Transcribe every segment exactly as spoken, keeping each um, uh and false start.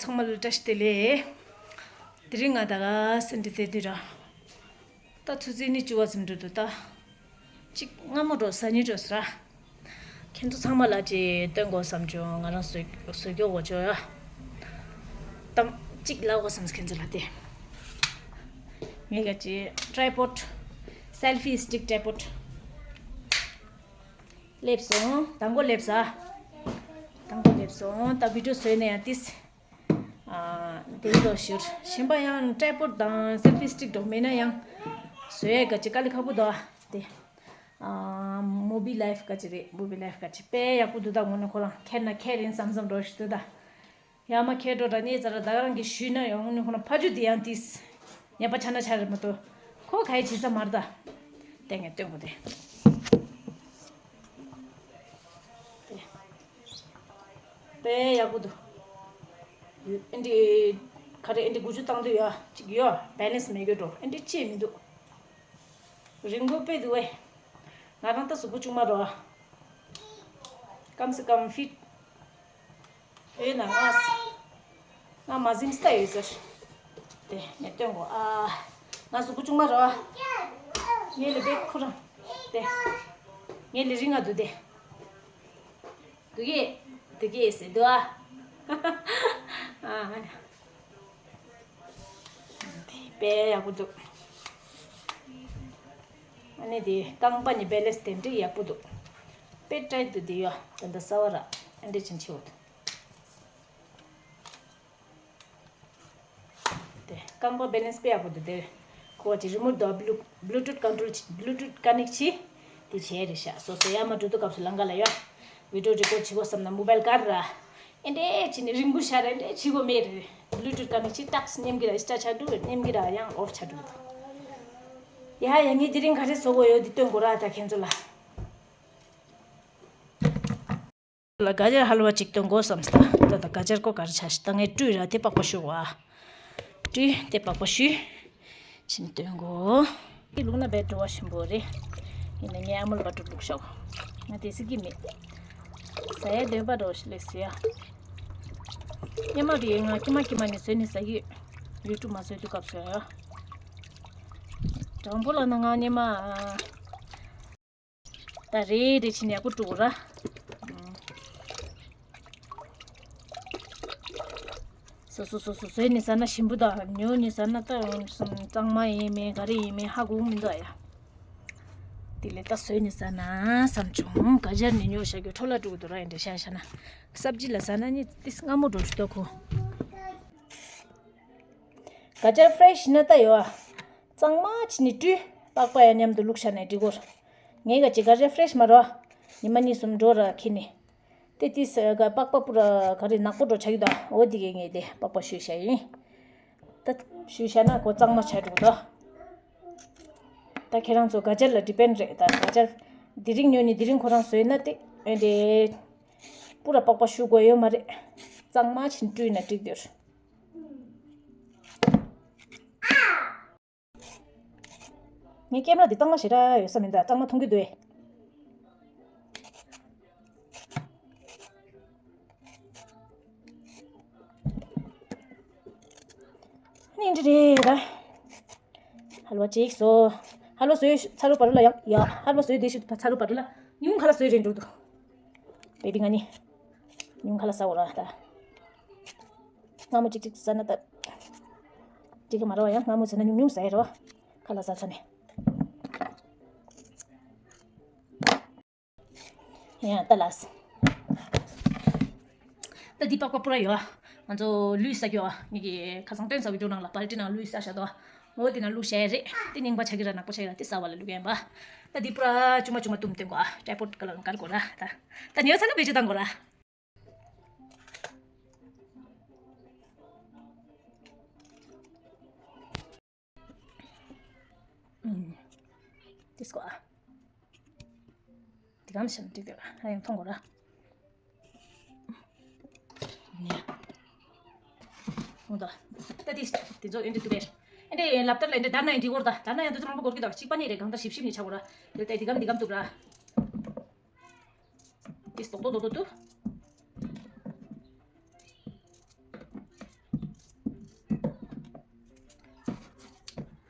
ཚང་མ་ལ་བཀྲ་ཤིས་བདེ་ལེགས། དེ་རིང་ང་ད་ག་སེ་འདྲ་དེ་དུས་ར། ད་ཆུ་ཚོད་ཉི་ཤུ་བ་ཙམ་འགྲོ་འདུག་ད། གཅིག་སྔ་མོ་འགྲོ་ས་ཉིན་འགྲོ་ས་ར། ཁྱེད་ཚོ་ཚང་མ་ལ་ཅིག་སྟོན་དགོས་བསམ་བྱུང་། ང་རང་བཟོས་བཟོས་སྐྱོ་གོ་ཅོ་ཡ། གཏམ་གཅིག་ལབ་དགོས་བསམ་ཁྱེད་ཚོ་ལ་དེ། ངས་ག་ཅིག་ཊྲའི་པོཌ། སེལ་ཕི་སི་ཊིག་ཊྲའི་པོཌ། སླེབས་སོང་། དང་པོ་སླེབས་ས། དང་པོ་སླེབས་སོང་། ད་བི་ཌིའོ་བཟོས་ནས་ཡང་ཏིས། ཨ། དེ་ལོ་ཞུར་གཞན་པ་ཡང་ཊྲའི་པོཌ་དང་སེལ་ཕི་སི་ཊིག་འགྲོ་མེད་ན་ཡང་། བཟོས་ཡས་ག་ཅིག་དཀའ་ལས་ཁག་པོ་འདུག་ཨ། དེ། ཨ། མུ་བི་ལའིཕ་ག་ཅིག་རེད། མུ་བི་ལའིཕ་ག་ཅིག་དཔེ་ཡག་པོ་འདུག་ད་དངོས་གནས་ཁོ་རང་ཁྱེར་ན་ཁྱེར་ཡིན་བསམ་བསམ་འགྲོ་ཞིག་འདུག་ད། ཡ་མ་ཁྱེད་འགྲོ་ར་ནས་ཙ་ར་ད་ག་རང་གི་ཞུས་ན་ཡོང་ནི་ཁོ་ན་ཕ་ཇུ་དེ་ཡང་ཏིས། ཉེས་པ་ཆ་ན་ཆ་རེད་མ་གཏོགས། ཁོ་ག་ཡི་བྱེད་ས་མ་རེད་ད། དེ་ངས་སྟོན་གོ་དེ། དེ། དཔེ་ཡག་པོ་འདུག་ཨེ་འདྲི། ག་རེ་ཨེ་འདྲི་དགུ་བཅུ་བཏང་དུས་ཡ་གཅིག་ཡོད་བེ་ལེན་སི་མེད་གི་འགྲོ། ཨེ་འདྲི་ཅི་མི་འདུག་རིང་པོ་དཔེ་འདུག་བས། ང་རང་ད་གཟུགས་པོ་ཆུང་མ་རོ། ཀམ་སེ་ཀམ་ཕིཊ། ཨེ་ན་ང་ང་མ་ཟིན་སྟ་ཡོད་ཟེར། དེ་ངས་སྟོན་གོ་ཨ། ང་གཟུགས་པོ་ཆུང་མ་རོ། ངས་ལས་པེ་ཁུ་རང་། དེ། ངས་ལས་རིང་ང་འདུག་དེ། འདུག་གེ། འདུག་གེ་ཟེར་འདུག་ཨ། ཨ། དཔེ་ཡག་པོ་འདུག་ཨ་ནི་དེ་རྐང་པ་ནི་བེ་ལེན་སི་དེ་འདྲ་ཡག་པོ་འདུག་དཔེ་ཊའིཊ་འདུག་དེ་ཡོད་ད་ལྟ་གསར་པ་ར། ཨ་འདྲ་ཅན་ཆེ་བོ་འདུག་དེ་རྐང་པ་བེ་ལེན་སི་དཔེ་ཡག་པོ་འདུག་དེ་ཁོ་ཅིག་རི་མོཊ་དང་བླུ་བླུ་ཊུཐ་ཀོན་ཊྲོལ་བྱེད། བླུ་ཊུཐ་ཀ་ནེག་བྱེད། དེ་བྱས་རེད་ཤག་སོ་སོ་ཡར་མར་འགྲོ་དུས་སྐབས་སུ་ལམ་ཁ་ལ་ཡོད། བི་ཌིའོ་རི་ཀོཌ་བྱེད་དགོས་བསམ་ན་མོ་བལ་ག་ར། ཨེ་འདྲས་བྱས་ནས་རིང་པོ་ཤར་ཨེ་འདྲས་བྱེད་དགོས་མེད་རེད། བླུ་ཊུཐ་ཀ་ནེག་བྱེད་ཏག་སི་མཉམ་གི་ར་ཨིན་སི་ཊ་ཆགས་འགྲོ། མཉམ་གི་ར་ཡང་ཨོཕ་ཆགས་འགྲོ། ཡ་ཡ་ངས་དེ་རིང་ག་རེ་བཟོ་དགོས་ཡོད་འདི་སྟོན་དགོས་ར་ད་ཁྱེད་ཚོ་ལ། ལ་ག་ཅར་ཧལ་ཝ་ཅིག་སྟོན་དགོས་བསམ་སྟ། ད་ད་ག་ཅར་ཀོ་ག་རེ་ཆ་ཞིག་ད་ངས་བཀྲུས་ར་དེ་པགས་པ་བཤུ་བ། བཀྲུས་དེ་པགས་པ་བཤུས། ཕྱིན་སྟོན་དགོས། དེ་བླུགས་ན་བས་བྲོ་བ་ཞིམ་པོ་རེད། ཡིན་ན་ངས་ཨ་མོལ་བ་བྲོ་བླུགས་ཤོག་ང་དེ་སྲིད་ཀྱི་མེད། ཟ་ཡ་འདོད་པ་འགྲོ་ཞིག་ལས་ཟེར་ཡ། སྙེ་མ་རེད། ང་ཀྱི་མ་ཀྱི་མ་ནས་བཟོས་ནས་ཟ་གི་ཡོད། ཡུ་ཊུབ་མ་བཟོས་དུས་སྐབས་སུ་ཡ། དྲང་པོ་ལབ་ན་ང་སྙེ་མ། ད་རེ་རེ་བྱས་ནས་ཡག་པོ་བཀྲུ་དགོས་ར། སོ་སོ་སོ་སོ་བཟོས་ནས་ཟ་ན་ཞིམ་པོ་དང་ཉོས་ནས་ཟ་ན་ད་གཙང་མ་ཡིན་མིན་ག་རེ་ཡིན་མིན་ཧ་གོ་མི་འདུག་ཡ། དེ་ལས་ད་བཟོས་ནས་ཟ་ན་བསམ་བྱུང་། ག་ཅར་ནས་ཉོ་བཞག་གི་འཕྲོ་བརླག་འགྲོ་གི་འདུག་ར། ཡིན་འདྲ་ཤ་ཤ་ན་སབ་ཇི་ལ་ཟ་ན་ནི་ཏིས་སྔ་མོ་འགྲོ་ཞུ་ཏོ་ཁོ། ག་ཅར་ཕི་རེ་ཤི་ན་ད་ཡོད་ཨ། གཙང་མ་བྱས་ནས་བཀྲུས། པགས་པ་ཡང་མཉམ་དུ་བླུགས་བཞག་ནས་འགྲིག་གོ། ངས་ག་ཅི་ག་ཅར་ཕི་རེ་ཤི་མ་རོ། ཉི་མ་གཉིས་གསུམ་འགྲོ་ར་ཁྱེར་ནས། དེ་དེ་ས་ག་པགས་པ་པུ་ར་ག་རེ་ནག་པོ་འགྲོ་ཆགས་ཀྱི་འདུག་འོ་དེ་གས་ངས་དེ་པགས་པ་བཤུས་བཞག་ཡིན། ད་བཤུས་བཞག་ན་ཁོ་གཙང་མ་ཆགས་འགྲོ་གི་འདུག་ད་ཁྱེད་རང་ཚོ་ག་ཅར་ལ་ཌི་པེན་རེད། ད་ག་ཅར་དེ་རིང་ཉོས་ནས་དེ་རིང་ཁོ་རང་བཟོས་ན་དེ་ཨེ་འདྲས། པུ་ར་པགས་པ་བཤུ་དགོས་ཡོད་མ་རེད། གཙང་མ་བྱས་ནས་བཀྲུས་ན་འགྲིག་འདུག་ངའི་ཀེམ་ར་འདི་གཙང་མ་ཞེ་དྲག་ཡོད་ས་མིན་ད། གཙང་མ་མཐོང་གི་འདུག་ཨེ། ནི་འདི་རེད་ད། ཧལ་བ་ཅིག་བཟོ། ཧལ་བ་བཟོས་ཚར་བ་རུ་ལ་ཡང་ཡ། ཧལ་བ་བཟོས་དེ་ཞིག་ཚར་བ་རུ་ལ་ཉུང་ཁ་ལ་བཟོས་རེད་འགྲོ་འདུག་བེ་བི་ང་ནི་ཉུང་ཁ་ལ་ཟ་འོ་ར་ད། སྔ་མོ་ཅིག་ཅིག་ཟ་ན་ད། ཅིག་གི་མ་རེད་བ། ཡང་སྔ་མོ་ཟ་ན་ཉུང་ཉུང་ཟ་ཡ་རེད་བ། ཁ་ལག་ཟ་ཚ་ནས། ཡང་ད་ལགས། ད་འདི་པགས་པ་པུ་ར་ཡོད། ང་ཚོ་ལུས་ཟ་རྒྱུ་བ། ངེད་ཀྱི་ཁ་སང་སྟོན་ཟ་བི་ཌིའོ་ནང་ལ་པར་ཊི་ནང་ལུས་ཟ་བཞག་འདུག་འོ་དེ་ནང་བླུགས་བཞག་རེད། དེ་རྙིང་པ་ཆགས་ཀྱི་ར་ནག་པོ་ཆགས་ཀྱི་ར་དེ་ཟ་བ་ལ་བླུགས་ཡིན་པ། ད་འདི་པུ་ར་ཆུང་མ་ཆུང་མ་བཏུམ་སྟོན་དགོས་ཨ། ཊྲའི་པོཌ་ག་ལ་གར་དགོས་ར་ད། ད་ཉོས་ཚར་ན་བེད་སྤྱོད་བཏང་དགོས་ར། ཨུམ། དེ་སྐོར་ཨ། དེ་གམ་ཤམ་ཏིག་ཏིག་ཨ་ཡང་མཐོང་དགོས་ར། ནེ། འོ་ད། ད་དེ་དེ་ཚོ་ཨེ་འདྲ་དུ་བས། ཨེ་འདྲ་ལབ་སྟར་ལ་ཨེ་འདྲ་དར་ན་ཨེ་འདྲ་གོར་ད། དར་ན་ཡང་དུ་ཚོ་མང་པོ་གོར་གི་ད་གཅིག་པ་ནི་རེད། གང་ད་ཞིབ་ཞིབ་ནི་ཆ་གོ་ར། དེ་ལྟ་དེ་གམ་དེ་གམ་དུ་ར། དེ་སྟོག་ཏོ་ཏོ་ཏོ་ཏོ།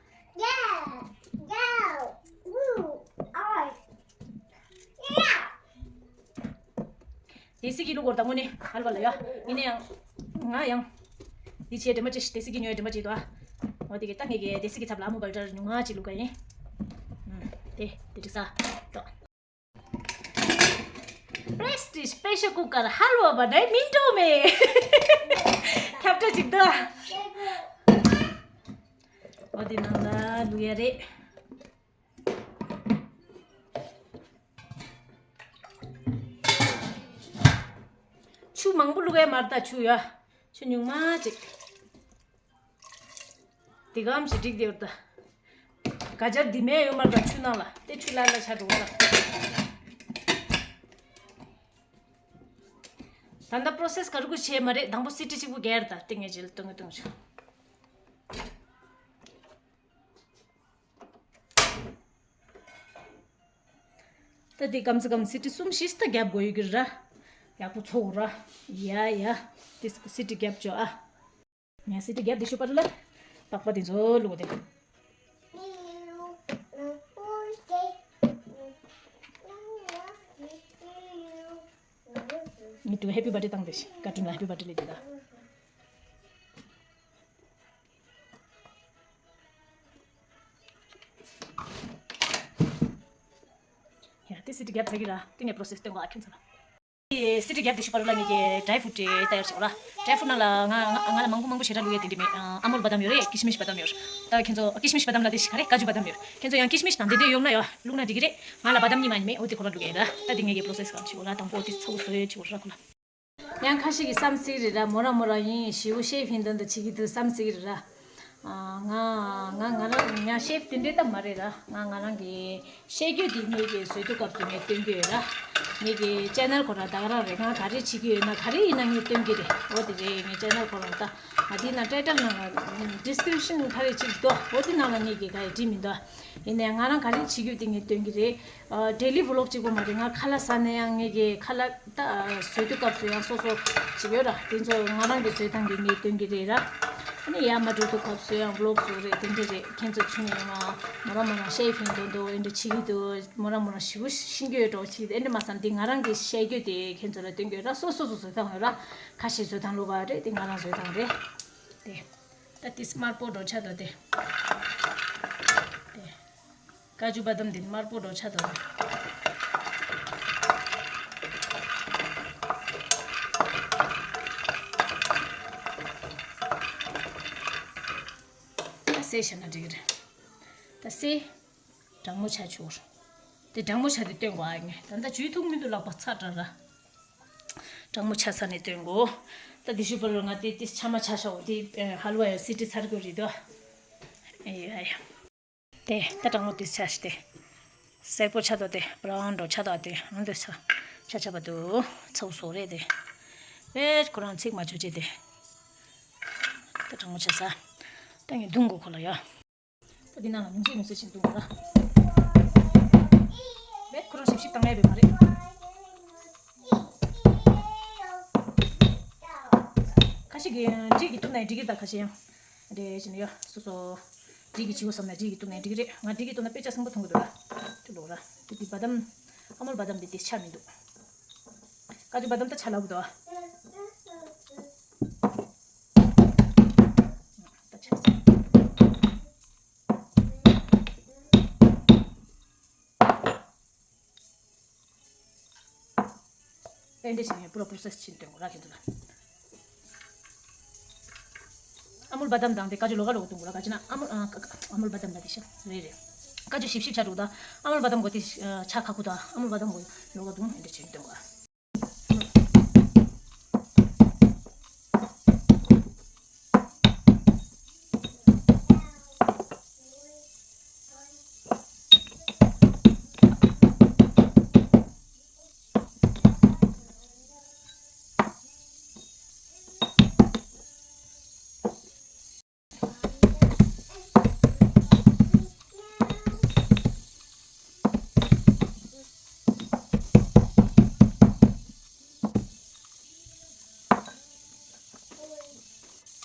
དེ་སི་གི་བླུགས་དགོས་རེད་ད་དངོས་གནས་ཧལ་བ་ལ་ཡ། ཡིན་ན་ཡང་། ང་ཡང་། འདི་བྱས་དྲན་པ་ཅིག་དེ་སི་གི་ཉོ་ཡ་དྲན་པ་ཅིག་འདུག་ཨ། འོ་དེ་གི་ད་ངས་གི་དེ་སི་གི་ཚབ་ལ་ཨ་མོ་བལ་ཏར་ཉུང་ང་ཅིག་བླུགས་ག་ཡིན། ཨུམ། དེ་དེ་འགྲིག་ས། འགྲོ། Prestige special cooker ཧལ་བ་བ་ནའི་མིན་འགྲོ་མེ། ཁྱབ་བསྒྲགས་ཅིག་འདུག་ཨ། འོ་དེ་ནང་ལ་བླུགས་ཡ་རེད། ཆུ་མང་པོ་བླུགས་ཡ་མ་རེད་ད། ཆུ་ཡ། ཆུ་ཉུང་མ་ཅིག་དེ་གམ་ཞིག་འགྲིག་དེ་ཡོད་ད། ག་ཅར་འདི་མེད་ཡོད་མ་རེད་ད། ཆུ་ནང་ལ་དེ་ཆུ་ལ་ལ་ཆ་འགྲོ་ད། ད་ལྟ་process ག་རེ་དགོས་བྱས་མ་རེད། དང་པོ་སི་ཏི་གཅིག་པུ་རྒྱག་ད། དེ་ངས་རྗེས་ལ་སྟོན་གི་སྟོན་གི་ཆུ། ད་དེ་སྐམ་ས་སྐམ་སི་ཏི་གསུམ་བཞི་ད་རྒྱབ་དགོས་ཡོད་ཀྱི་ར། ཡག་པོ་ཚོ་ར། ཡ་ཡ། དེ་སི་ཏི་རྒྱབ་ཅོ་ཨ། ངས་སི་ཏི་རྒྱབ་དེ་ཤུ་པ་རུ་ལ། པགས་པ་དེ་ཚོ་བླུགས་དེ། ངས་དུ་happy birthday བཏང་དེ་ཤི་ཀ་ཀྲུན་ལ་happy birthday ལས་དེ་ད། ཡ་དེ་སི་ཏི་རྒྱབ་ཚ་གི་ར། དེ་ནས་process སྟོན་གོ་ཨ་ཁྱོད་ཚ་ལ། དེ་སི་ཏི་རྒྱབ་དེ་ཤུ་པ་རུ་ལ་ངས་ཀྱི་dry fruit དེ་ལྟ་ཡར་ཞོག་ར། dry fruit ནང་ལ་ང་ང་ང་ལ་མང་པོ་མང་པོ་ཞེ་དྲག་བླུགས་ཡས་དེ་འདྲ་མེད། ཨ་ཨ་མུལ་བ་དམ་ཡོད་རེད། ཀི་ཤི་མིཤ་བ་དམ་ཡོད། ད་ཁྱེད་ཚོ་ཀི་ཤི་མིཤ་བ་དམ་ལ་དེ་ཤི་ག་རེ་ཀ་ཇུ་བ་དམ་ཡོད། ཁྱེད་ཚོ་ཡང་ཀི་ཤི་མིཤ་དང་དེ་འདྲ་ཡོང་ན་ཡ་བླུགས་ན་འགྲིག་གི་རེད། ང་ལ་བ་དམ་གཉིས་མ་ཡིན་མེད། འོ་དེ་ཁོ་ར་བླུགས་ཡས་ར། ད་དེ་ངས་ཀྱི་process ག་ཞིག་འོ་ར། དང་པོ་དེ་ཚ་བོ་བཟོ་ཡས་ཅིག་འོ་ར་ཁོ་ལ། ཡང་ཁ་ཤས་ཀྱིས་བསམ་སྲིད་རེད་ར། མོ་རང་མོ་རང་ཡིན་ཞི་བོ་ཤེ་ཕིན་དོན་དུ་བྱེད་ཀྱི་འདུག་བསམ་སྲིད་རེད་ར། ང་ང་ང་རང་ཡང་ཤེ་ཕི་དེ་འདྲའི་ད་མ་རེད་ར། ང་ང་རང་གི་ཤེས་རྒྱུད་དེ་ངེད་ཀྱི་བཟོས་དུས་སྐབས་སུ་ངས་སྟོན་གྱི་ཡོད་ར། ངེད་ཀྱི་ཅེ་ནལ་ཁོ་ར་ད་ག་རང་རེད། ང་ག་རེ་བྱེད་ཀྱི་ཡོད་ན་ག་རེ་ཡིན་ན་ངས་སྟོན་གྱི་རེད། འོ་དེ་རེད། ངའི་ཅེ་ནལ་ཁོ་རང་ད་ང་དེའི་ནང་ཊའི་ཊལ་ནང་ལ་ཌི་སི་ཀི་རིབ་ཤན་ག་རེ་ཅིག་འདུག་འོ་དེ་ནང་ལ་ངེད་ཀྱི་ག་རེ་བྲིས་མི་འདུག་ཡིན་ནའི་ང་རང་ག་རེ་བྱེད་ཀྱི་ཡོད་དེ་ངས་སྟོན་གྱི་རེད། ཨ་ཌེ་ལི་བི་ལོག་གཅིག་པོ་མ་རེད། ང་ཁ་ལག་ཟ་ནས་ཡང་ངེད་ཀྱི་ཁ་ལག་ད་བཟོས་དུས་སྐབས་སུ་ཡང་སོ་སོ་བྱེད་ཀྱི་ཡོད་ར། དེ་ཚོ་ང་རང་གི་བཟོས་སྟངས་ཀྱི་ངས་སྟོན་གྱི་རེད་ར། ཨ་ནི་ཡར་མར་འགྲོ་དུས་སྐབས་སུ་ཡང་བི་ལོག་བཟོ་རེད། དེ་འདྲ་རེད། ཁྱེད་ཚོ་ཆུང་ཡིན་མ་མོ་རང་མོ་རང་ཤེས་ཕིན་དོན་དུ་འོ་འདྲ་བྱེད་ཀྱི་འདུག་མོ་རང་མོ་རང་ཞི་བོ་ཤེས་ཀྱི་ཡོད་འགྲོ་བྱེད་ཀྱི་འདུག་འོ་འདྲ་མ་བསམ་དེ་ང་རང་གི་ཤེས་རྒྱུད་དེ་ཁྱེད་ཚོ་ལ་སྟོན་གྱི་ཡོད་ར། སོ་སོ་སོ་བཟོས་སྟངས་ཡོད་ར། ཁ་ཤས་བཟོས་སྟངས་ལོག་པ་རེད། དེ་ང་རང་བཟོས་སྟངས་རེད། དེ། ད་དེ་དམར་པོ་འགྲོ་ཆ་དོ་དེ། དེ། ཀ་ཇུ་བ་དམ་དེ་དམར་པོ་འགྲོ་ཆ་དོ་དེ། ད་སེ་བྱས་ན་འགྲིག་གི་རེད། ད་སེ། གྲང་མོ་ཆ་ཆོར། དེ་གྲང་མོ་ཆ་དེ་སྟོན་གོ་ཨ་ངས་ད་ལྟ་ཇུས་ཐུག་མི་འདུག་ལག་པ་ཚ་དྲགས་ར། གྲང་མོ་ཆ་ས་ནས་སྟོན་གོ། ད་དེ་ཞུ་པར་ང་དེ་དེ་ཆ་མ་ཆ་ཤོག་དེ་ཧལ་ཝ་ཡ་སི་ཏི་ཚར་གོ་རེད་དོ། ཨེ་ཡ་ཡ། དེ་ད་གྲང་མོ་དེ་ཆ་ཤི་དེ། སེར་པོ་ཆ་དོ་དེ་བ་རའུན་འགྲོ་ཆ་དོ་དེ་ཨང་དེ་ཆ་ཆ་ཆ་བ་དུ་ཚ་བོ་བཟོ་རེད་དེ། ཨེ་ཁོ་རང་ཚིག་མ་བཅོས་ཅེ་དེ། ད་གྲང་མོ་ཆ་ས། ད་ངས་བརྡུང་གོ་ཁོ་ལ་ཡ། ད་འདི་ནང་ལ་ཉུང་ཤས་ཉུང་ཤས་ཕྱིན་འདུག་ར། བེད་ཁོ་རང་ཞིབ་ཞིབ་བཏང་ཡས་བེད་མ་རེད། ཁ་ཤས་ཀྱིས་འབྲས་ཀྱིས་བཏུབ་ན་ཡང་འགྲིག་གི་རེད། ད་ཁ་ཤས་ཡང་འདྲེ་བྱས་ནས་ཡ་སོ་སོ་འབྲས་ཀྱིས་བྱིའུ་བསམ་ན་འབྲས་ཀྱིས་བཏུབ་ན་ཡང་འགྲིག་གི་རེད། ང་འབྲས་ཀྱིས་བཏུབ་ན་དཔེ་ཆ་སིམ་པོ་མཐོང་གི་འདུག་ར། དེ་ལོ་ར་དེ་དེ་བ་དམ་ཨ་མོལ་བ་དམ་དེ་དེ་ཆ་མི་འདུག་ཀ་ཅུ་བ་དམ་ད་ཆ་ལབ་འདུག་ཨ། ད་ཆ་ས། དཔེ་འདྲ་བྱས་ནས་པུ་ར་པུ་རོ་སེ་སི་བྱེད་འདོན་དགོས་ར་ཁྱེད་ཚོ་ལ། ཨ་མུལ་བ་དམ་དང་དེ་ཀ་ཅུ་ལོག་ག་ལོག་ག་འདུག་ར། ཀ་ཅུ་ན་ཨ་མུལ་ཨ་ཀ་ཀ་ཨ་མུལ་བ་དམ་ལ་དེ་ཤ་རེད་རེད། ཀ་ཅུ་ཞིབ་ཞིབ་ཆ་འགྲོ་ད། ཨ་མུལ་བ་དམ་གོ་དེ་ཆ་ཁ་ཁུ་ད། ཨ་མུལ་བ་དམ་གོ་ལོག་ག་འདུག་འདི་འདྲ་བྱེད་འདོན་དགོས་ར།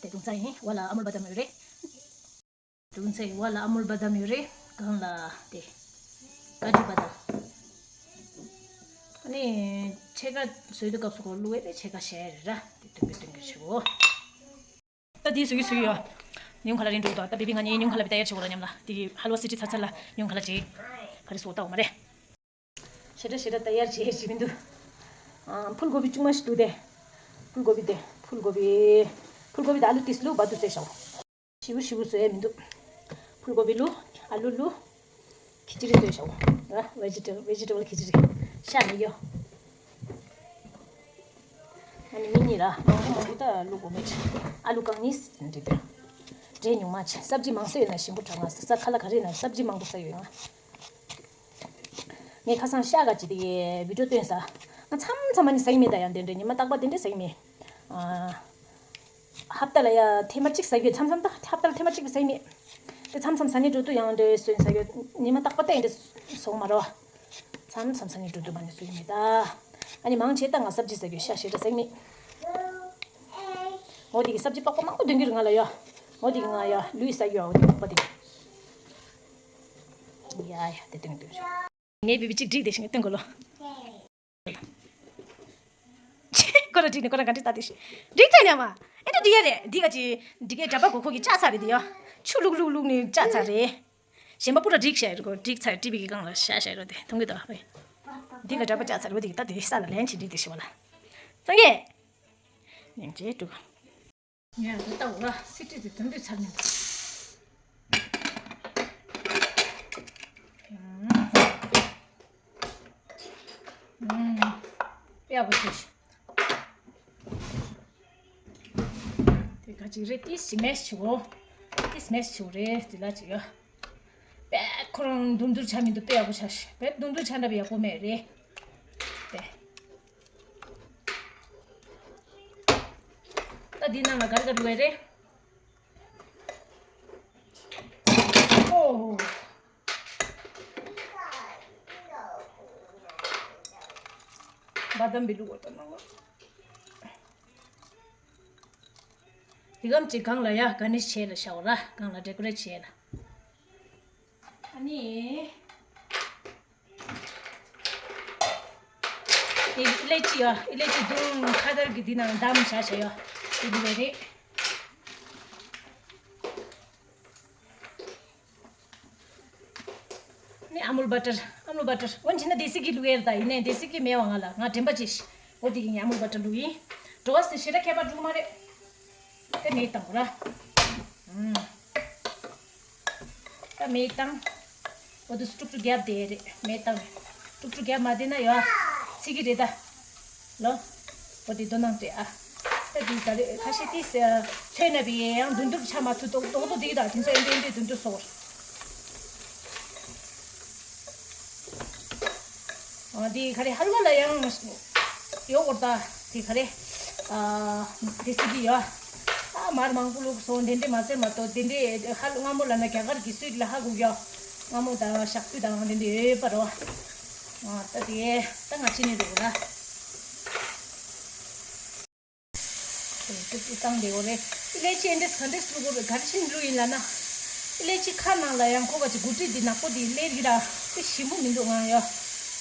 དེ་དུང་ཚ་ཡིན་བ་ལ་ཨ་མུལ་བ་དམ་ཡོད་རེད། དུང་ཚ་ཡིན་བ་ལ་ཨ་མུལ་བ་དམ་ཡོད་རེད། གང་ལ་དེ་ཀ་ཅུ་བ་དམ། ནི་ཕྱེད་ཀ་བཟོས་དུས་སྐབས་སུ་ཁོ་བླུགས་ཡས་དེ་ཕྱེད་ཀ་བཞག་ཡས་རེད་ར། དེ་སྟོན་པའི་སྟོན་གྱི་ཆེ་བོ། ད་དེ་བཟོས་ཀྱི་བཟོས་ཀྱི་ཡོད། ཉུང་ཁ་ལ་རིང་འགྲོ་གི་འདུག་ད་བེ་བི་ང་གཉིས་ཉུང་ཁ་ལ་བི་ཏ་ཡར་བྱེད་དགོས་ར་མཉམ་ལ། དེ་ཧ་ལོ་སི་ཊི་ཚར་ཚར་ལ་ཉུང་ཁ་ལ་བྱེད། ག་རེ་བཟོ་ལྟ་འོ་མ་རེད། ཞེ་དྲག་ཞེ་དྲག་ད་ཡར་བྱེད་ཞིག་མི་འདུག་ཨ། ཕུལ་གོ་བི་ཅུང་མ་ཞིག་འདུག་སྟེ། ཕུལ་གོ་བི་དེ་ཕུལ་གོ་བི། ཕུལ་གོ་བི་དེ་ཨ་ལུ་ཏིས་ལུ་བ་དུ་བཟོས་ཤག་ཞིབ་པོ་ཞིབ་པོ་བཟོ་ཡས་མི་འདུག་ཕུལ་གོ་བི་ལུ་ཨ་ལུ་ལུ་ཁི་ཅི་རི་བཟོས་ཤག་ཨ། ཝེ་ཇི་ཊེ་ཝེ་ཇི་ཊེ་བལ་ཁི་ཅི་རི། ཤ་མི་ཡོ། ཨ་ནི་མི་གཉིས་ར་མང་པོ་མང་པོ་ད་བླུག་དགོས་མེད། ཨ་ལུ་རྐང་གཉིས་འདི་འདྲ། འབྲས་ཉུང་མ་ཆེ། སབ་ཇི་མང་ས་ཡོད་ན་ཞིམ་པོ་དྲག་ང་ས་ཁ་ལ་ག་རེ་ན་སབ་ཇི་མང་པོ་ཟ་ཡོད་ང་། ངས་ཁ་སང་ཤ་ག་ཅི་དེ་བི་ཌིའོ་བཏོན་ས། ང་མཚམས་མཚམས་ཨ་ནི་ཟ་གི་མེད། ད་ཡང་དེ་འདྲ་ཉི་མ་རྟག་པ་དེ་འདྲ་ཟ་གི་མེད། ཨ། ཧབ་ཏ་ལ་ཡ་ཐེངས་མ་གཅིག་ཟ་གི་ཡོད། མཚམས་མཚམས་ད་ཧབ་ཏ་ལ་ཐེངས་མ་གཅིག་ཟ་གི་མེད། དེ་མཚམས་མཚམས་ཟ་ནི་འགྲོ་དུས་ཡང་འདྲ་སོན་ཟ་གི་ཡོད། ཉི་མ་རྟག་པ་ད་ཡང་འདྲ་སོང་མ་རེད་བ། མཚམས་མཚམས་ཟ་ནི་འགྲོ་དུས་མ་ནི་སུ་ཡི་མེད་ད། ཨ་ནི་མང་ཆེ་ད་ང་སབ་ཇི་ཟ་གི་ཡོད། ཤ་ཞེ་དྲག་ཟ་གི་མེད། འོ་དེ་གི་སབ་ཇི་པགས་པ་མང་པོ་འདོན་གི་རེད་ང་ལ་ཡ། འོ་དེ་གི་ང་ཡ་ལུས་ཟ་གི་ཡོད། འོ་དེ་པགས་པ་དེ་གི། ཡ་ཡ་དེ་སྟོན་གི་འདུག་ངའི་བི་བི་གཅིག་བསྒྲིགས་བསྡད་ཤིང་སྟོན་དགོས་ལོ། ཁོ་ར་བསྒྲིགས་ནས་ཁོ་ར་ག་འདྲི་ལྟ་དེ་ཤི། བསྒྲིགས་ཚར་ཉམས་མ། ཨེ་འདྲ་འགྲིག་ཡ་རེད། འདི་ག་ཅི་འགྲིག་ཡ་འདྲ་པ་གོ་ཁོ་གི་བཅག་ཚར་རེད་དེ་ཡ། ཆུ་བླུག་བླུག་བླུག་ནས་བཅག་ཚར་རེད། གཞན་པ་པུ་ར་བསྒྲིགས་བྱས་རེད་གོ། བསྒྲིགས་ཚར་ཊི་བི་གི་སྒང་ལ་བཞག་བྱས་རོ་དེ་མཐོང་གི་འདུག་ཨ། འདི་ག་འདྲ་པ་བཅག་ཚར་རེད་འོ་དེ་གི་ད་དེ་ས་ལ་ལན་ཅིག་འགྲིག་དེ་ཤི་བ་ལ། སངས་རྒྱས། སྙིང་རྗེ་འགྲོ། ངས་འདི་ལྟ་འོ་ལ་སི་ཊི་དེ་དོན་དུ་ཚར་མིན་འདུག་ཨུམ། ཨུམ། ཡག་པོ་བྱས་ཤིག་དེ་ག་ཅིག་རེད། ཏིས་ཅིག་མེད་ཞིག་འོ། ཏིས་མེད་ཞིག་རེད་ཟི་ལ་ཅིག་ཡོད། པས་ཁོ་རང་དུང་དུར་ཆ་མི་འདུག་པས་ཡག་པོ་ཆ་ཤིག་པས་དུང་དུར་ཆ་འདྲ་པས་ཡག་པོ་མེད་རེད། པས། ད་འདི་ནང་ལ་ག་རེ་ག་རེ་བླུགས་ཡས་རེད། ཨོ། བ་དམ་བི་བླུགས་པ་ལྟ་ན། དེ་གམ་ཅིག་སྒང་ལ་ཡ་ག་ནི་བྱས་ལ་བཞག་ར། སྒང་ལ་ཌེ་ཀོ་རེཊ་བྱས་ལ། ཨ་ནི། ཨི་ལེ་ཅི་ཡ། ཨི་ལེ་ཅི་དུང་ཁ་དར་གི་འདི་ནང་བསྡམས་བཞག་བྱས་ཡ། དེ་འདི་བས་རེད། ནི་ཨ་མུལ་བ་ཊར། ཨ་མུལ་བ་ཊར། འོན་ཅི་ན་དེ་སི་གི་བླུགས་ཡས་རེད་ད། ཡིན་ནའི་དེ་སི་གི་མེད་བ་ང་ལ། ང་དྲན་པ་ཅིག་འོ་དེ་གི་ངས་ཨ་མུལ་བ་ཊར་བླུགས་ཡིན། འགྲོ་བ་སི་ཞེ་དྲག་ཁྱད་པར་འགྲོ་གི་མ་རེད། དེ་མེད་བཏང་གོ་ར། ཨུམ། ད་མེད་བཏང་། འོ་དུ་སུ་ཀྲུག་ཀྲུག་རྒྱབ་བསྡད་རེད། མེད་བཏང་། ཀྲུག་ཀྲུག་རྒྱབ་མ་བསྡད་ན་ཡོ། ཚིག་གི་རེད་ད། ལོ། འོ་དེ་དོ་སྣང་སྤྲད་ཨ། ད་དེ་ད་རེད་ཁ་ཤས་དེ་ཚོས་ན་བི་ཡང་དུང་དུར་ཆ་མ་ཐུ་ཏོག་ཏོག་ཏོ་དེ་གི་ད་དེ་ཚོ་ཨེ་འདྲ་ཨེ་འདྲ་དུང་དུར་སོགས། འདི་ག་རེ་ཧལ་ཝ་ལ་ཡང་ཡོ་གོར་ད། འདི་ག་རེ། དེ་སི་གི་ཡོ། ཨ་མར་མང་པོ་བླུགས་སོང་། དེ་འདྲས་མ་ཟེར་མ་གཏོགས་དེ་འདྲས་ཧ་ལ་སྔ་མོ་ལ་ན་རྒྱ་གར་གྱི་སུས་ལ་ཧ་གོ་ཡོ། སྔ་མོ་ད་ཞག་དུས་དང་དེ་འདྲས་ཡོད་པ་རོ། ད་དེ་ད་ང་ཅི་ནས་འདུག་ལ། ཏུ་ཏུ་བཏང་བསྡད་ཡོད་རེད། ཨི་ལེ་ཅི་ཨེ་འདྲས་ག་འདྲས་བླུག་དགོས་རེད། ག་རེ་བྱས་ནས་བླུག་ཡིན་ལབ་ན། ཨི་ལེ་ཅི་ཁ་ནང་ལ་ཡང་ཁོ་ག་ཅིག་འགོ་ཁྲིད་འདི་ནག་པོ་འདི་སླེབས་ཡོད་ར། དེ་ཞིམ་པོ་མི་འདུག་ང་ཡོ།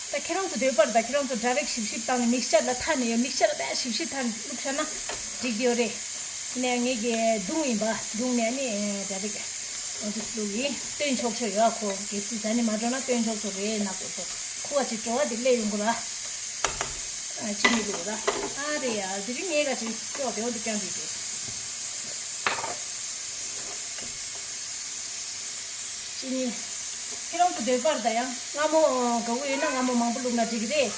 ད་ཁྱེད་རང་ཚོ་འདོད་པར་ད་ཁྱེད་རང་ཚོ་ཌའི་རེག་ཞིབ་ཞིབ་བཏང་ནས་མིག་སི་ཅར་ལ་ཐ་ནས་ཡོ། མིག་སི་ཅར་ལ་ད་ཞིབ་ཞིབ་ཐ་ནས་བླུག་བཞག་ན་འགྲིག་གི་ཡོད་རེད། ནས་ངེད་ཀྱི་བརྡུངས་ཡིན་པ་བརྡུངས་ནས་ནི་ཌའི་རེག་འོ་དེ་བླུག་ཡིན། སྟོན་ཆོག་ཆོག་ཡོད། ཁོ་གལ་སྲིད་ཟ་ནས་མ་འགྲོ་ན་སྟོན་ཆོག་ཆོག་རེད། ནག་པོ་ཚོ་ཁོ་ག་ཅིག་བྲོ་བ་འདི་སླེབས་ཡོང་གི་ར། ཨ་ཅི་ནི་ལུག་ར། ཨ་རེ་ཡ་དེ་རིང་ངས་ག་ཅིག་ཅོག་དེ་འོ་དེ་རྐྱང་དེ་དེ། ཅི་ནི། ཁྱེད་རང་ཚོ་འདོད་པར་ད་ཡང་སྔ་མོ་དགའ་བོ་ཡོད་ན་སྔ་མོ་མང་པོ་བླུགས་ན་འགྲིག་གི་རེད།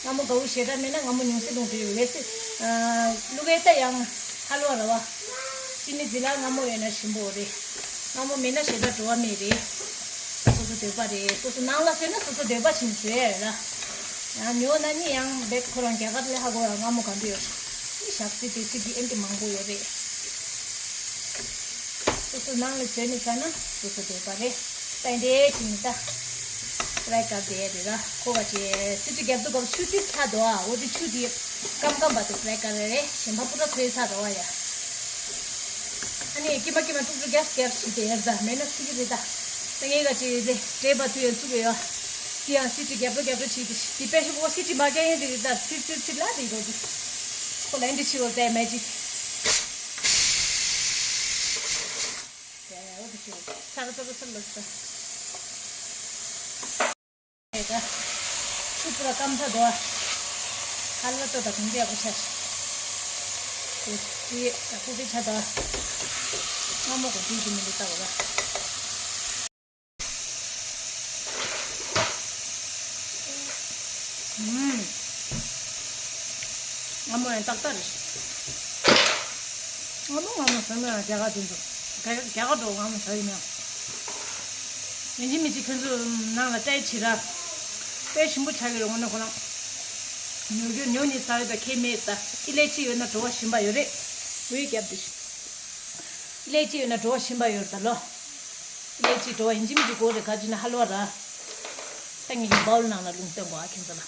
སྔ་མོ་དགའ་བོ་ཞེ་དྲག་མེད་ན་སྔ་མོ་ཉུང་ཙམ་བླུགས་འགྲིག་གི་རེད། བལ་སྲིད། བླུགས་ཡས་ད་ཡང་ཧ་ལོ་ར་བ། ཅི་ནི་ཟི་ལ་སྔ་མོ་ཡོད་ན་ཞིམ་པོ་རེད། སྔ་མོ་མེད་ན་ཞེ་དྲག་བྲོ་བ་མེད་རེད། སོ་སོ་འདོད་པ་རེད། སོ་སོ་ནང་ལ་བཟོས་ན་སོ་སོ་འདོད་པ་བཞིན་བཟོས་ཡ་རེད་ལ། ཡང་ཉོ་ན་ནི་ཡང་བེད་ཁོ་རང་རྒྱ་གར་ལས་ཧ་གོ་ཡ་སྔ་མོ་ག་འདྲ་ཡོད་རེད། ནི་ཞག་རྩི་དེ་ཚིག་གི་ཨེ་འདྲ་མང་པོ་ཡོད་རེད། སོ་སོ་ནང་ལ་བཟོས་ནས་ཟ་ན་སོ་སོ་འདོད་པ་རེད། ད་འདྲའི་ཅིག་ནི་ད། ཕྲའི་ཀར་དེ་རེད་ལ་ཁོ་ག་ཅེ་སི་ཏུ་རྒྱབ་ཏུ་གབ་ཆུ་ཏི་ཚ་དོ་ཨ། འོ་དེ་ཆུ་དེ་སྐམ་སྐམ་བ་དེ་ཕྲའི་ཀར་རེད། གཞན་པ་པུ་ར་ཚོའི་ཚ་དོ་ཨ་ཡ། ཨ་ནི་ཀི་མ་ཀི་མ་ཀྲུག་ཀྲུག་རྒྱབ་རྒྱབ་ཞིག་དེ་ཡར་ད་མེད་ན་ཚིག་གི་རེད་ད། ད་ངས་ག་ཅེ་རེད་འདྲེས་པ་དུ་ཡ་ཚུགས་ཡོད། དེ་ཡང་སི་ཊི་རྒྱབ་རོ་རྒྱབ་རོ་བྱེད་དེ་དེ་པེ་ཤི་པོ་སི་ཊི་མ་རྒྱག་ཡིན་དེ་རེད། ད་ཚིར་ཚིར་ཚིར་ལ་དེ་རོ་དེ་ཁོ་ལ་འདི་ཕྱི་རོ་དེ་མེ་ཇིག་དེ་འོ་དེ་ཕྱི་རོ་ཚ་ར་ཚ་ར་ཚ་ར་ལ་ས། དེ་ད་ཆུ་པུ་ར་སྐམ་ཚ་དོ། ཧ་ལ་ཏོ་ད་གུང་དེ་ཡག་པོ་ཆ་ཤི། དེ་དེ་ཡག་པོ་དེ་ཆ་ད། སྔ་མོ་གོ་དུས་ཀྱི་མི་འདུག་ལྟ་བ་ལ། ཨུམ། སྔ་མོ་ཡང་ཏག་ཏག་རེད། སྔ་མོ་སྔ་མོ་ཟ་ན་རྒྱ་གར་དེ་ཚོ་རྒྱ་རྒྱ་གར་འགྲོ་སྔ་མོ་ཟ་ཡིན་ན། ཡིན་གཅིག་མིན་གཅིག་ཁྱོད་ཚོ་ནང་ལ་སྤྲད་བྱེད་ར། དཔེ་ཞིམ་པོ་ཆགས་ཀྱི་རེད། འོ་ན་ཁོ་རང་ཉོ་རྒྱུ་ཉོ་ནས་ཟ་ཡོད་ད་ཁེ་མེད་ད། ཨི་ལེ་ཅི་ཡོད་ན་བྲོ་བ་ཞིམ་པ་ཡོད་རེད། འོད་རྒྱབ་དེ། ཨི་ལེ་ཅི་ཡོད་ན་བྲོ་བ་ཞིམ་པ་ཡོད་རེད་ད་ལོ། ཨི་ལེ་ཅི་བྲོ་བ་ཡིན་གཅིག་མིན་གཅིག་དགོས་རེད། ག་ཅི་ན་ཧ་ལོ་བ་ར། ད་ངེད་ཀྱི་བའོལ་ནང་ལ་ལུང་སྟོན་དགོས་ཨ་ཁྱེད་ཚོ་ལ།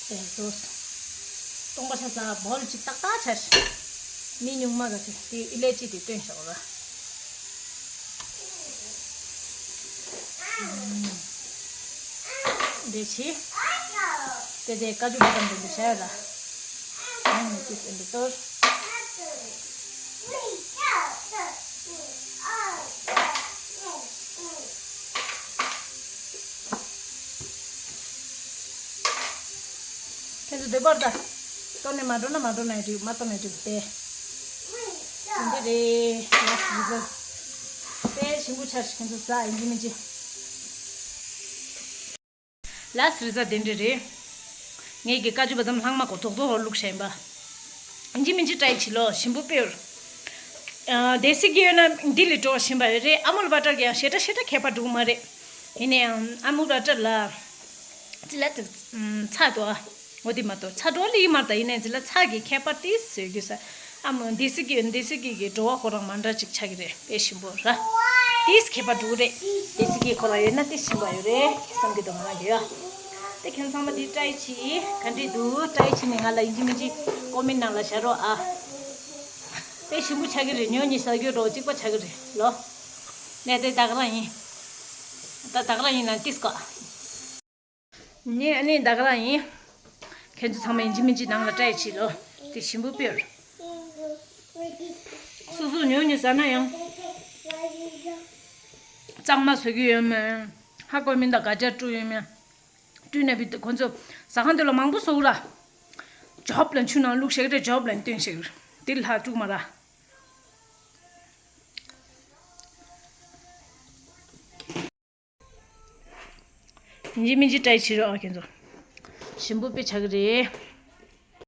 ཨེ་སོ། སྟོང་པ་ཆ་ས་བོལ་ཅིག་ཏག་ཏག་ཆ་ཤི། མི་ཉུང་མ་ག་ཚོད་དེ་ཨི་ལེ་ཅི་དེ་སྟོན་ཤོག་ར། འདི་ཕྱི། དེ་དེ་ཀ་ཅུ་བ་དམ་དེ་འདི་བྱ་ཡ་ལ། ཨང་ནི་ཅི་སེ་འདི་གཏོར། ཁྱེད་ཚོ་འདི་པར་ད། གཏོར་ནས་མ་འགྲོ་ན་མ་འགྲོ་ན་ཡང་འགྲིག་མ་གཏོར་ན་ཡང་འགྲིག་པས། འདི་འདྲ་རེད། ལགས་སོ། དཔེ་ཞིམ་པོ་ཆགས་ཤིག་ཁྱེད་ཚོ་ཟ་ཡིན་གཅིག་མིན་གཅིག་ལགས་སོ། རེད་ཟ་དེ་འདྲ་རེད། ངས་ཀྱི་ཀ་ཅུ་བ་དམ་ལྷག་མ་གོ་རྫོག་རྫོག་བླུགས་བཞག་ཡིན་པ། ཡིན་གཅིག་མིན་གཅིག་ཊའེ་བྱེད་ལོ། ཞིམ་པོ་དཔེ་ཡོད། ཨ་དེ་སི་གི་ཡོད་ན་འདི་ལས་བྲོ་བ་ཞིམ་པ་ཡོད་རེད། ཨ་མུལ་བ་ཊར་གྱི་ཡང་ཞེ་དྲག་ཞེ་དྲག་ཁྱད་པར་འགྲོ་གི་མ་རེད། ཡིན་ན་ཡང་ཨ་མུལ་བ་ཊར་ལ་ཅི་ལ་ཅིག་ཚ་དོ། འོ་དེ་མ་གཏོགས་ཚ་འགྲོ་ལི་ཡི་མར་ད་ཡིན་ནའི་ཅི་ལ་ཚ་གི་ཁྱད་པར་ཏིས་ཟེར་རྒྱུ་ས། ཨ་མོ་དེ་སི་གི་དེ་སི་གི་གི་བྲོ་བ་ཁོ་རང་མ་འདྲ་ཅིག་ཆགས་ཀྱི་རེད། དཔེ་ཞིམ་པོ་ར། ཏིས་ཁྱད་པར་འགྲོ་གི་རེད། དེ་སི་གི་ཁོ་རང་ཡོད་ན་ཏིས་ཞིམ་པ་ཡོད་རེད་བསམ་གྱི་འདུག་ང་རང་གི་ཡ། དེ་ཁྱེད་ཚང་མ་འདི་ཊའེ་བྱེད་ག་འདྲས་འདུག་ཊའེ་བྱེད་ནས་ང་ལ་ཡིན་གཅིག་མིན་གཅིག་ཀོ་མེན་ནང་ལ་བཞག་རོགས་ཨ། དཔེ་ཞིམ་པོ་ཆགས་ཀྱི་རེད། ཉོ་ཉི་ཟ་རྒྱུ་འགྲོ་གཅིག་པ་ཆགས་ཀྱི་རེད་ལོ། ནས་དེ་ད་ག་རང་ཡིན། ད་ད་ག་རང་ཡིན་ན་ཏིས་ཀ་ངས་ཨ་ནི་ད་ག་རང་ཡིན། ཁྱེད་ཚོ་ཚང་མ་ཡིན་གཅིག་མིན་གཅིག་ནང་ལ་ཊའེ་བྱེད་ལོ། དེ་ཞིམ་པོ་དཔེ་ཡོད། སོ་སོ་ཉོ་ཉོ་ཟ་ན་ཡང་། གཙང་མ་བཟོ་རྒྱུ་ཡོད་མེད། ཧ་གོ་མིན་ད་ག་ཅར་བཀྲུ་ཡོད་མེད། བཀྲུས་ན་བི་ཁོ་ཚོ་ཟ་ཁང་དེ་ལ་མང་པོ་བཟོ་གི་ར། ཇོབ་ལ་ཆུ་ནང་བླུགས་ཤེག་རེ་ཇོབ་ལ་སྟོན་ཤེག་རེ། དེ་ལ་ལྷག་བཅུག་མ་ར། ཡིན་གཅིག་མིན་གཅིག་ཊའེ་བྱེད་རོགས་ཨ་ཁྱེད་ཚོ། ཞིམ་པོ་དཔེ་ཆགས་ཀྱི་རེད།